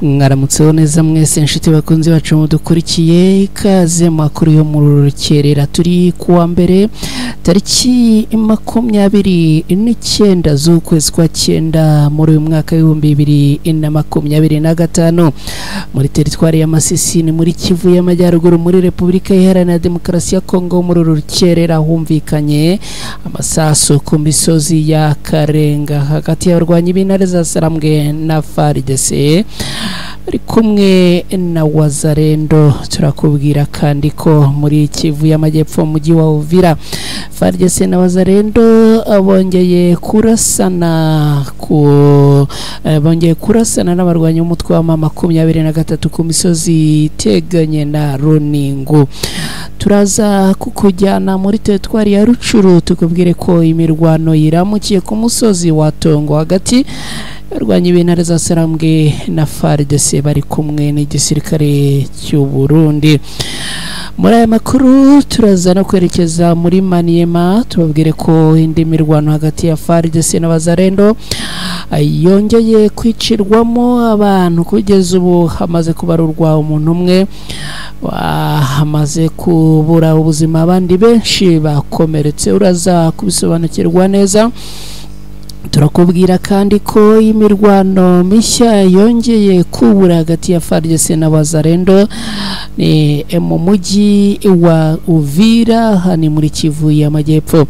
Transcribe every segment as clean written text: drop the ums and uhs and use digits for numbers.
Mwaramutseho neza mwese inshuti bakunzi bacu mudukurikiye, ikaze makuru yo mu rukerera. Turi kuwa mbere tariki 29 z'ukwezi kwa 9 muri uyu mwaka 2025, muri teritwari ya Masisi ni muri Kivu y'Amajyaruguru muri Repubulika Iharanira Demokarasi ya Kongo. Muri rukerera humvikanye amasasu ku misozi ya Karenga hagati y'abarwanyi b'intare za Sarambwe na FARDC ari kumwe na Wazalendo. Turakubwira kandi ko muri Kivu y'Amajyepfo mujyi wa Uvira FARDC na Wazalendo bongeye kurasana n'abarwanyi b'umutwe wa M23 ku misozi iteganye na Runingu. Turaza kukujyana muri teritwari ya Rucuru tukubwire ko imirwano iramukiye ku musozi wa Tongo hagati barwanyi b'intare za Sarambwe na FARDC bari kumwe n'igisirikare cy'u Burundi. Muri aya makuru turaza no kwerekeza muri Maniema tubabwire ko indi mirwano hagati ya FARDC na Wazalendo yongeye kwicirwamo abantu. Kugeza ubu hamaze kubarurwa umuntu umwe hamaze kubura ubuzima, abandi benshi bakomeretse. Uraza kubisobanukirwa neza. Turakubwira kandi ko imirwano mishya yongeye kubura hagati ya FARDC na Wazalendo ni mu mujyi wa Uvira hani muri Kivu y'Amajyepfo.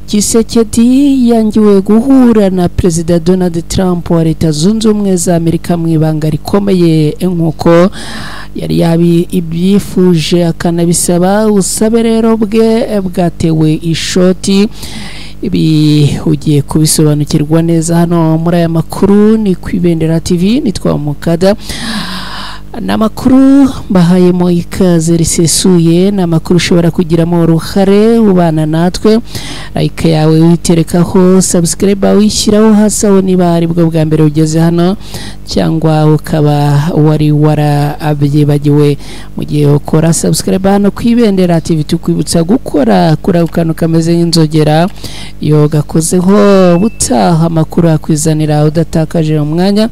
Tshisekedi yangiwe guhura na Perezida Donald Trump wa Leta Zunze Ubumwe za Amerika mu ibanga rikomeye nkuko yari yabibyifuje akanabisaba. Ubusabe rero bwe bwatewe ishoti. Ibi ugiye kubisobanukirwa neza hano muri aya makuru ni ku Ibendera TV, nitwa Mukada. N'amakuru mbahayemo ikaze risesuye, n'amakuru ushobora kugiramo uruhare ubana natwe. Like yawe witerekaho, subscribe wishyiraho hasi aho niba ari bwo bwa mbere ugeze hano cyangwa ukaba wari warabyibagiwe. Mu gihe ukora subscribe hano ku Ibendera TV tukwibutsa gukora kuri ako kantu kameze nk'inzogera, iyo gakozeho butaha amakuru akwizanira udatakaje umwanya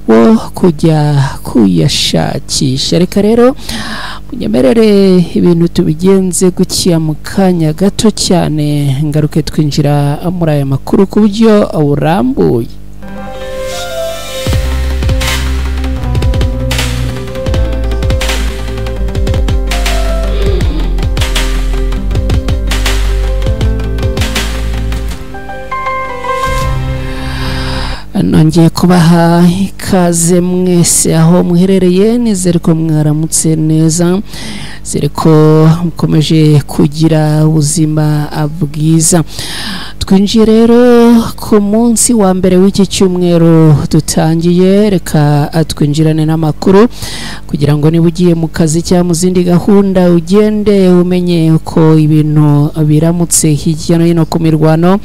wo kujya kuyashakisha. Reka rero munyemerere ibintu tubigenze gukiya mu kanya gato cyane, ngaruke twinjira muri aya makuru ku buryo burambuye. Nongeye kubaha ikaze mwese aho muherereye, nizere ko mwaramutse neza, nizere ko mukomeje kugira ubuzima bwiza. Twinjiye rero ku munsi wa mbere w'iki cyumweru dutangiye, reka twinjirane n'amakuru kugira ngo niba ugiye mu kazi cyangwa mu zindi gahunda ugende umenye uko ibintu biramutse hirya no hino ku mirwano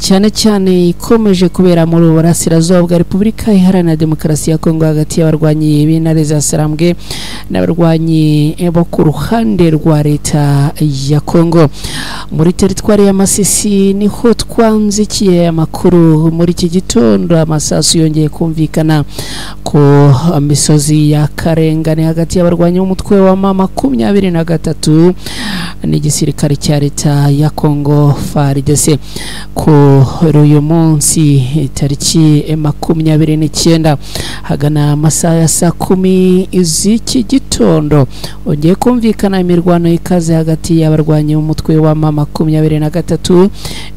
cyane cyane ikomeje kubera muri Burasirazuba bwa Repubulika Iharanira Demokarasi ya Kongo hagati y'abarwanyi b'intare za Sarambwe n'abarwanyi bo ku ruhande rwa leta ya Kongo. Muri teritwari ya Masisi niho twanzikiye amakuru muri iki gitondo. Amasasu yongeye kumvikana ku misozi ya Karengane hagati y'abarwanyi b'umutwe wa M23 n'igisirikare cya leta ya Kongo FARDC. Kuri uyu munsi tariki 29 hagana amasaha ya saa 10 z'iki gitondo ongeye kumvikana imirwano ikaze hagati y'abarwanyi b'umutwe wa M23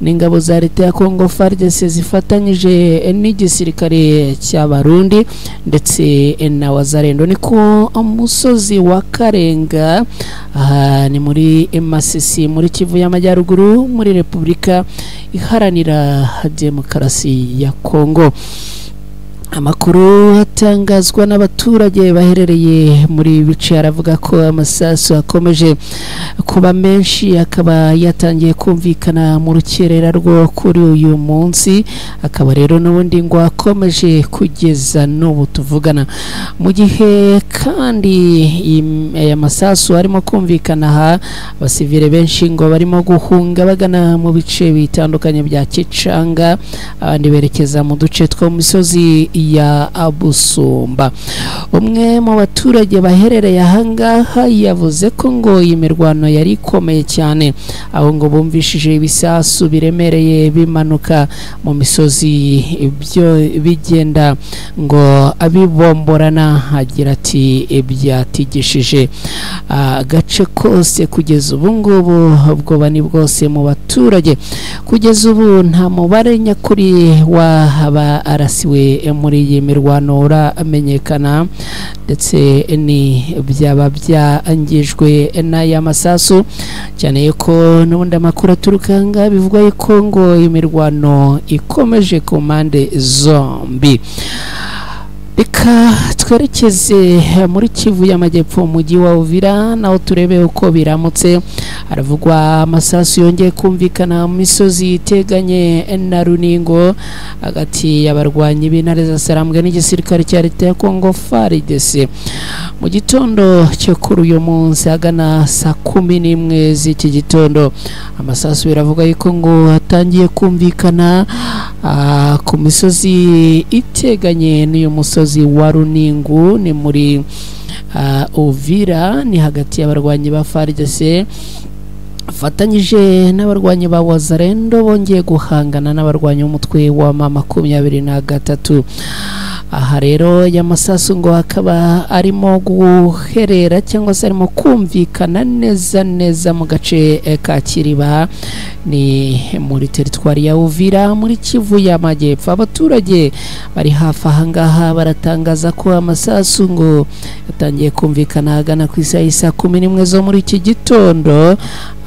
n'ingabo za leta ya Kongo FARDC zifatanyije n'igisirikare cy'Abarundi ndetse na Wazalendo. Ni ku musozi wa Karenga, aha ni muri Masisi muri Kivu y'Amajyaruguru muri Repubulika Iharanira Demokarasi ya Kongo. Amakuru atangazwa n'abaturage baherereye muri bice aravuga ko amasasu akomeje kuba menshi, akaba yatangiye kumvikana mu rukerera rwo kuri uyu munsi, akaba rero n'ubundi ngo akomeje kugeza n'ubu tuvugana. Mu gihe kandi aya masasu arimo kumvikana aha, abasivile benshi ngo barimo guhunga bagana mu bice bitandukanye bya Kicanga, abandi berekeza mu duce two mu misozi ya Abusumba. Umwe mu baturage baherereye ahangaha yavuze ko ngo iyi mirwano yari ikomeye cyane, aho ngo bumvishije ibisasu biremereye bimanuka mu misozi ibyo bigenda ngo abibomborana. Agira ati byatigishije agace kose kugeza ubu ngubu, ubwoba ni bwose mu baturage. Kugeza ubu nta mubare nyakuri w'aba arasiwe muri iyi mirwano uramenyekana, ndetse ni byaba byangijwe n'aya masasu, cyane ko n'ubundi amakuru aturuka ngaha bivugwa yuko ngo imirwano ikomeje ku mpande zombi. Reka twerekeze muri Kivu y'Amajyepfo, umujyi wa Uvira, naho turebe uko biramutse. Haravugwa amasasu yongeye kumvikana mu misozi iteganye na Runingo hagati y'abarwanyi b'intare za Sarambwe n'igisirikare cya leta ya Congo FARDC. Mu gitondo cyo kuri uyu munsi agana saa 11 z'iki gitondo, amasasu biravuga yuko ngo atangiye kumvikana ku misozi iteganye n'uyu musozi wa Runingu, ni muri Uvira, ni hagati y'abarwanyi ba FARDC fatanyije n'abarwanyi ba Wazalendo bongeye guhangana n'abarwanyi b'umutwe wa M23. Aha rero y'amasasu ngo akaba arimo guherera cyangwa se arimo kumvikana neza neza mu gace ka Kiriba, ni muri teritwari ya Uvira muri Kivu y'Amajyepfo. Abaturage bari hafi ahangaha baratangaza ko amasasu ngo yatangiye kumvikana ahagana ku isaha y'isa 11 zo muri iki gitondo,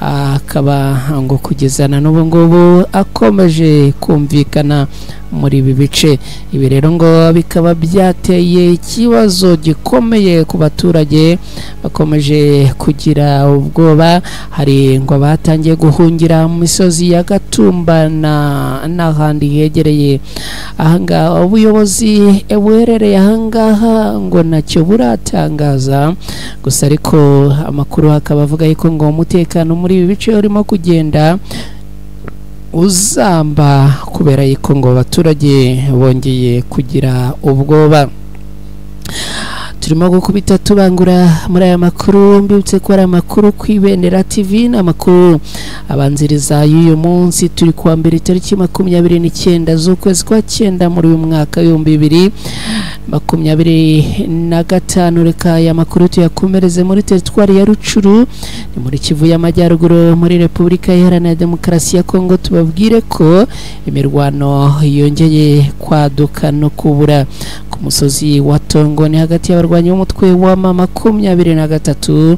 akaba ngo kugeza na n'ubu ngubu akomeje kumvikana muri ibi bice. Ibi rero ngo bikaba byateye ikibazo gikomeye ku baturage bakomeje kugira ubwoba. Hari ngo batangiye guhungira mu misozi ya Gatumba n'ahandi hegereye ahangaha. Ubuyobozi buherereye ahangaha ngo nacyo buratangaza gusa, ariko amakuru akaba avuga yuko ngo umutekano muri ibi bice urimo kugenda uzamba kubera yuko ngo abaturage bongeye kugira ubwoba. Turimo gukubita tubangura muri aya makuru, mbibutse ko ari amakuru ku Ibendera TV, n'amakuru abanziriza y'uyu munsi. Turi kuwa mbere tariki 29 z'ukwezi kwa 9 muri uyu mwaka 2025. Reka aya makuru tuyakomereze muri teritwari ya Rucuru, ni muri Kivu y'Amajyaruguru muri Repubulika Iharanira Demokarasi ya Kongo. Tubabwire ko imirwano yongeye kwaduka no kubura ku musozi wa Tongo, ni hagati y'abarwanyi b'umutwe wa M23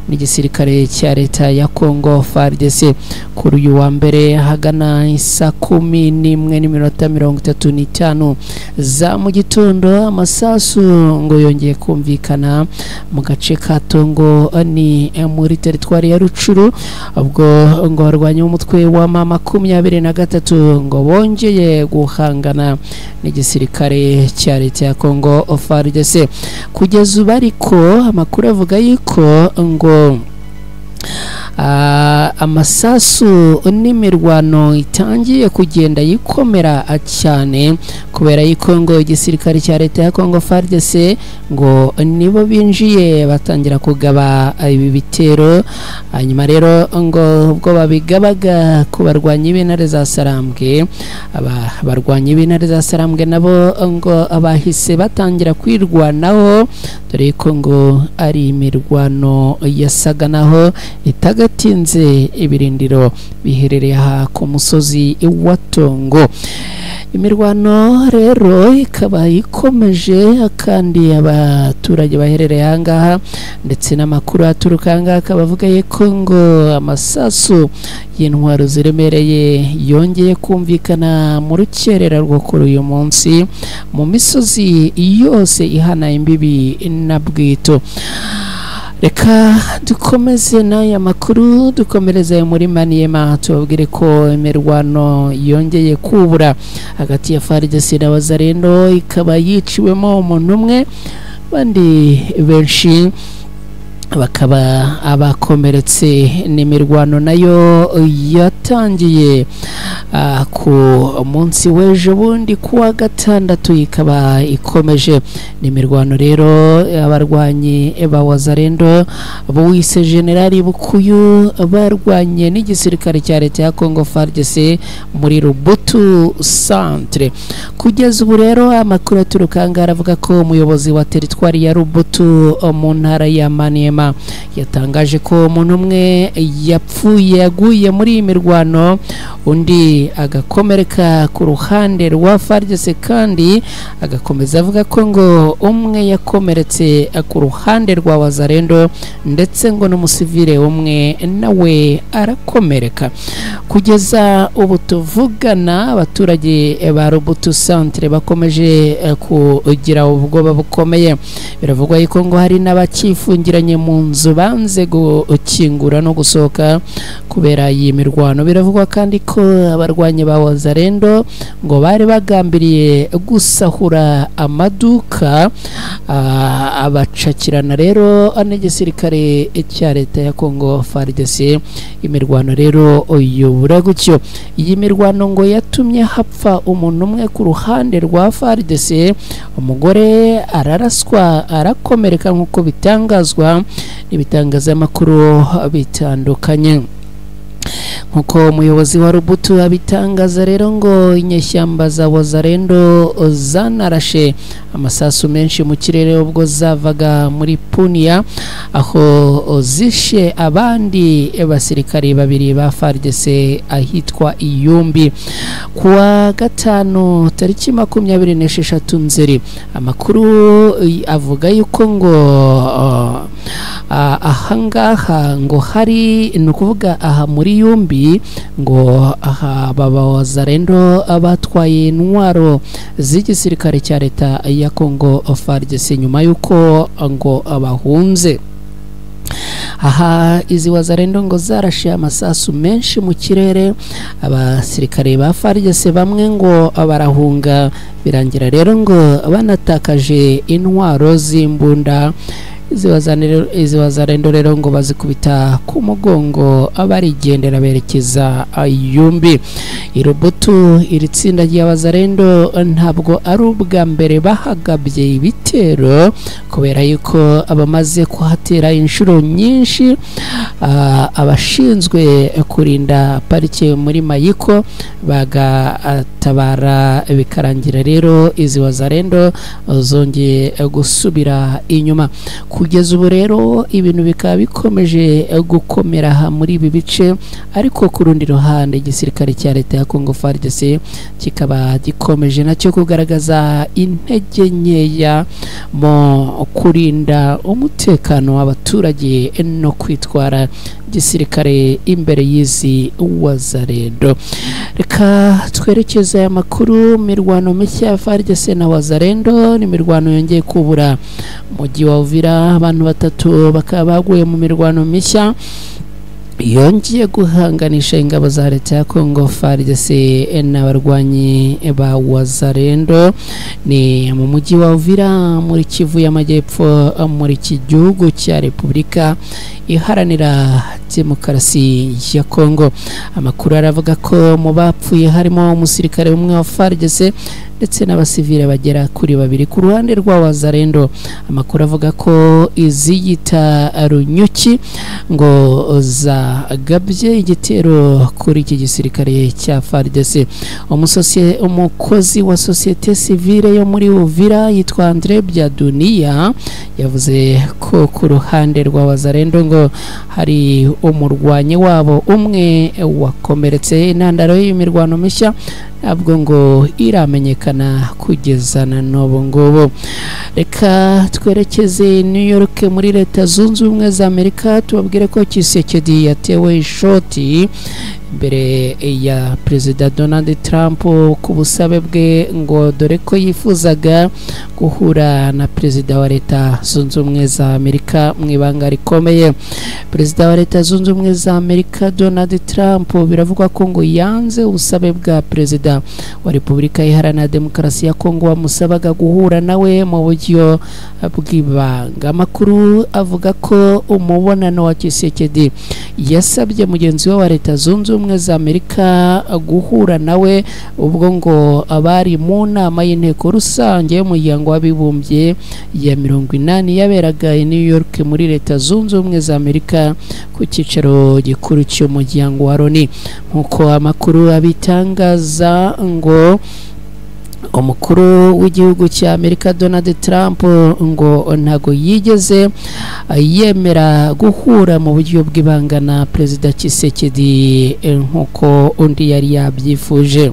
n'igisirikare cya leta ya Congo FARDC. Kuri uyu wa mbere hagana isa 11:35 za mu gitondo, amasasu ngo yongeye kumvikana mu gace ka Tongo, ni muri teritwari ya Rucuru, ubwo ngo abarwanyi b'umutwe wa M23 ngo bongeye guhangana n'igisirikare cya leta ya Congo FARDC. Kugeza ubu ariko amakuru avuga yuko ngo amasasu n'imirwano itangiye kugenda yikomera cyane kubera yuko ngo igisirikare cya leta ya Congo FARDC ngo nibo binjiye batangira kugaba ibi bitero. Hanyuma rero ngo ubwo babigabaga ku barwanyi b'intare za Sarambwe, aba barwanyi b'intare za Sarambwe nabo ngo abahise batangira kwirwanaho, dore ko ngo ari imirwano yasaga naho itagatinze ibirindiro biherereye aha ku musozi wa Tongo. Imirwano rero ikaba ikomeje, kandi abaturage baherereye ahangaha ndetse n'amakuru aturuka ahangaha akaba avuga yuko ngo amasasu y'intwaro ziremereye yongeye kumvikana mu rukerera rwo kuri uyu munsi mu misozi yose ihana imbibi na Bwito. Reka dukomeze n'aya makuru, dukomereze muri Maniema, tubabwire ko imirwano yongeye kubura hagati ya FARDC na Wazalendo, ikaba yiciwemo umuntu umwe, abandi benshi bakaba abakomeretse. N'imirwano nayo yatangiye ku munsi w'ejo bundi kuwa gatandatu, ikaba ikomeje. N'imirwano rero abarwanyi ba Wazalendo buwise Generali Bukuyu barwanye n'igisirikare cya leta ya Congo FARDC muri Rubutu Centre. Kugeza ubu rero amakuru aturuka aravuga ko umuyobozi wa teritwari ya Rubutu mu ntara ya Maniema yatangaje ko umuntu umwe yapfuye yaguye muri iyi mirwano, undi agakomereka ku ruhande rwa FARDC, kandi agakomeza avuga ko ngo umwe yakomeretse ku ruhande rwa Wazalendo, ndetse ngo n'umusivile umwe nawe arakomereka. Kugeza ubu tuvugana abaturage ba Rubutu Centre bakomeje kugira ubwoba bukomeye. Biravugwa yuko ngo hari n'abakifungiranye mu nzu banze gukingura no gusohoka kubera iyi mirwano. Biravugwa kandi ko abarwanyi ba Wazalendo ngo bari bagambiriye gusahura amaduka, abacakirana rero n'igisirikare cya leta ya Congo FARDC. Imirwano rero yubura gutyo. Iyi mirwano ngo yatumye hapfa umuntu umwe ku ruhande rwa FARDC, umugore araraswa arakomereka nk'uko bitangazwa n'ibitangazamakuru bitandukanye. Nkuko umuyobozi wa Rubutu abitangaza rero ngo inyeshyamba za Wazalendo zanarashe amasasu menshi mu kirere ubwo zavaga muri Punia, aho zishe abandi basirikari babiri ba FARDC ahitwa Iyumbi. Kuwa gatanu tariki 26 Nzeri, amakuru avuga yuko ngo ahangaha ngo hari, ni ukuvuga aha muri Yumbi, ngo aha baba Wazalendo abatwaye intwaro z'igisirikare cya leta ya Congo FARDC nyuma yuko ngo abahunze. Aha izi Wazalendo ngo zarashe amasasu menshi mu kirere, abasirikare ba FARDC bamwe ngo barahunga, birangira rero ngo banatakaje intwaro z'imbunda. Izi Wazalendo rero ngo bazikubita ku mugongo abarigendera berekeza Yumbi. Irubutu iri tsinda rya Wazalendo ntabwo ari ubwa mbere bahagabye ibitero, kubera yuko abamaze kuhatera inshuro nyinshi. Abashinzwe kurinda parike muri Mayiko bagatabara, bikarangira rero izi Wazalendo zongeye gusubira inyuma. Kugeza ubu rero ibintu bikaba bikomeje gukomera muri ibi bice, ariko ku rundi ruhande igisirikare cya leta ya Congo FARDC kikaba gikomeje nacyo kugaragaza intege nkeya mu kurinda umutekano w'abaturage no kwitwara gisirikare imbere y'izi Wazalendo. Reka twerekeze aya makuru. Mirwano mishya ya FARDC na Wazalendo ni mirwano yongeye kubura mujyi wa Uvira, abantu batatu bakaba baguye mu mirwano mishya yongeye guhanganisha ingabo za leta ya Congo FARDC n'abarwanyi ba Wazalendo. Ni mu mujyi wa Uvira muri Kivu y'Amajyepfo muri iki gihugu cya Repubulika Iharanira Demokarasi ya Congo. Amakuru aravuga ko mu bapfuye harimo umusirikare umwe wa FARDC ndetse n'abasivile bagera kuri babiri. Ku ruhande rwa Wazalendo amakuru avuga ko iziyita Runyuki ngo zagabye igitero kuri iki gisirikare cya FARDC. Umukozi wa societe civile yo muri Uvira yitwa Andre Byadunia yavuze ko ku ruhande rwa Wazalendo ngo hari umurwanyi wabo umwe wakomeretse. Intandaro y'imirwano mishya ntabwo ngo iramenyekana kugeza na n'ubu ngubu. Reka twerekeze New York muri Leta Zunze Ubumwe za Amerika, tubabwire ko Tshisekedi yatewe ishoti imbere ya Perezida Donald Trump ku busabe bwe, ngo dore ko yifuzaga guhura na Perezida wa Leta Zunze Ubumwe za Amerika mu ibanga rikomeye. Perezida wa Leta Zunze Ubumwe za Amerika Donald Trump biravugwa ko ngo yanze ubusabe bwa Perezida wa Repubulika Iharanira Demokarasi ya Kongo wamusabaga guhura nawe mu buryo bw'ibanga. Amakuru avuga ko umubonano wa Tshisekedi yasabye mugenzi we wa Leta Zunze Ubumwe za Amerika guhura nawe ubwo ngo abari mu nama y'inteko rusange y'umuryango w'abibumbye ya 80 yaberaga i New York muri Leta Zunze Ubumwe za Amerika ku cyicaro gikuru cy'umuryango wa Loni. Nk'uko amakuru abitangaza, ngo umukuru w'igihugu cya Amerika Donald Trump ngo ntago yigeze yemera guhura mu buryo bw'ibanga na Perezida Tshisekedi nk'uko undi yari yabyifuje.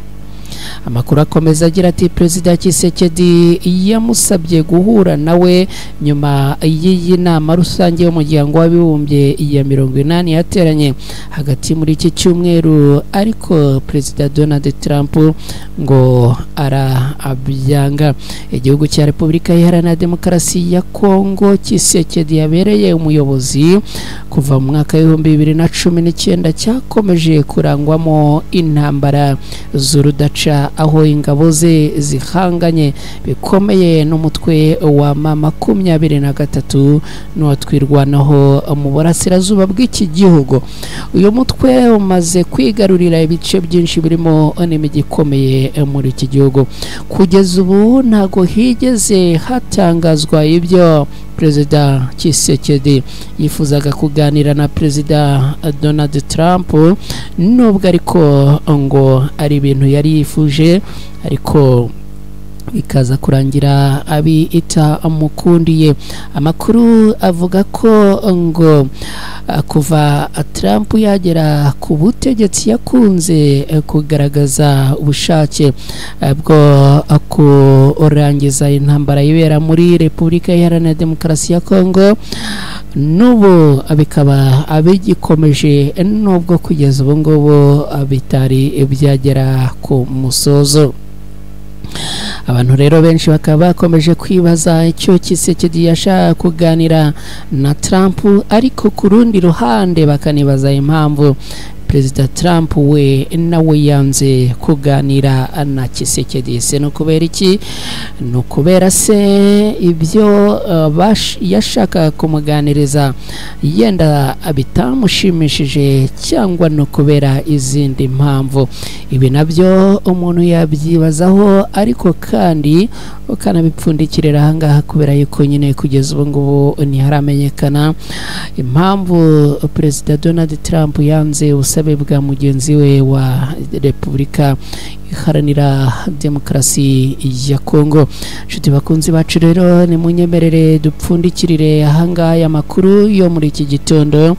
Amakuru akomeza agira ati Perezida Tshisekedi yamusabye guhura nawe nyuma y'iyi nama rusange y'umuryango w'abibumbye ya 80 yateranye hagati muri iki cyumweru, ariko Perezida Donald Trump ngo arabyanga. Igihugu cya Repubulika Iharanira Demokarasi ya Kongo Tshisekedi yabereye umuyobozi kuva mu mwaka wa 2019 cyakomeje kurangwamo intambara z'urudaca, aho ingabo ze zihanganye bikomeye n'umutwe wa M23 n'uwatwirwanaho mu burasirazuba bw'iki gihugu. Uyu mutwe umaze kwigarurira ibice byinshi birimo n'imijyi ikomeye muri iki gihugu. Kugeza ubu ntago higeze hatangazwa ibyo Perezida Tshisekedi yifuzaga kuganira na Perezida Donald Trump, nubwo ariko ngo ari ibintu yari yifuje, ariko bikaza kurangira abi itamukundiye. Amakuru avuga ko ngo kuva Trump yagera ku butegetsi yakunze kugaragaza ubushake bwo kurangiza intambara ibera muri Repubulika Iharanira Demokarasi ya Kongo, n'ubu bikaba bigikomeje nubwo kugeza ubu ngubu bitari byagera ku musozo. Abantu rero benshi bakaba bakomeje kwibaza icyo Tshisekedi yashaka kuganira na Trump, ariko ku rundi ruhande bakanibaza impamvu Perezida Trump we nawe yanze kuganira na Tshisekedi. Se no kubera iki? Ni ukubera se ibyo yashakaga kumuganiriza yenda bitamushimishije, cyangwa no kubera izindi mpamvu? Ibi nabyo umuntu yabyibazaho, ariko kandi ukanabipfundikirira ahangaha kubera yuko nyine kugeza ubu ngubu ntiharamenyekana impamvu Perezida Donald Trump yanze ubusabe bwa mugenzi we wa Repubulika Iharanira Demokarasi ya Kongo. Inshuti bakunzi bacu rero, nimunyemerere dupfundikirire ahangaha aya makuru yo muri iki gitondo,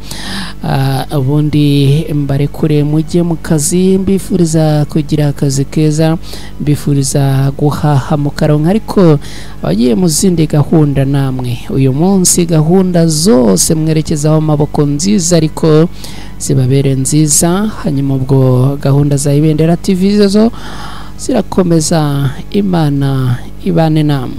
ubundi mbarekure mujye mu kazi. Mbifuriza kugira akazi keza, mbifuriza guhaha mukaronka, ariko abagiye mu zindi gahunda namwe uyu munsi gahunda zose mwerekezaho amaboko nziza, ariko zibabere nziza. Hanyuma ubwo gahunda za Ibendera TV zo zirakomeza. Imana ibane namwe.